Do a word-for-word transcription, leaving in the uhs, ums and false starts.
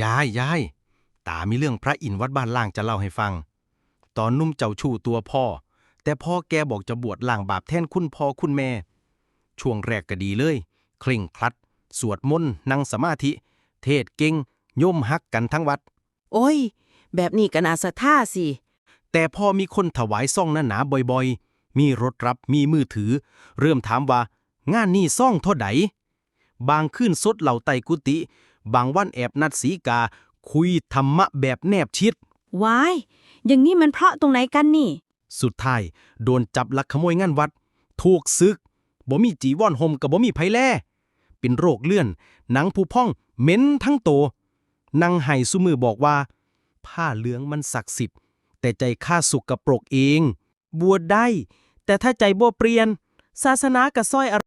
ยาย ยาย ต๋ามีเรื่องพระอินทร์วัดบ้านล่างจะเล่าให้ฟัง ต๋อนหนุ่มเจ้าชู้ตั๋วพ่อ แต่พ่อแก่บอกจะบวชล้างบาปแทนคุณพ่อคุณแม่ ช่วงแรกก็ดีเลย เคร่งครัด สวดมนต์ นั่งสมาธิ เทศน์เก่ง โยมฮักกันทั้งวัด โอ้ย แบบนี้ก็น่าศรัทธาสิ แต่พอมีคนถวายซองหนาๆบ่อยๆ มีรถรับ มีมือถือ เริ่มถามว่า งานนี้ซองเท่าใด บางคืนซดเหล้าใต้กุฏิ บางวันแอบนัดสีกา คุยธรรมะแบบแนบชิด ว้าย อย่างนี้มันเพราะตรงไหนกันนี่ สุดท้ายโดนจับลักขโมยงานวัด ถูกสึก บ่มีจีวรห่มก็บ่มีไผแล เป็นโรคเลื่อน หนังผุพอง เหม็นทั้งโต นั่งไห้ซุมื้อบอกว่า ผ้าเหลืองมันศักดิ์สิทธิ์ แต่ใจข้าสกปรกเอง บวชได้ แต่ถ้าใจบ่เปลี่ยน ศาสนาก็ซ่อยอะไร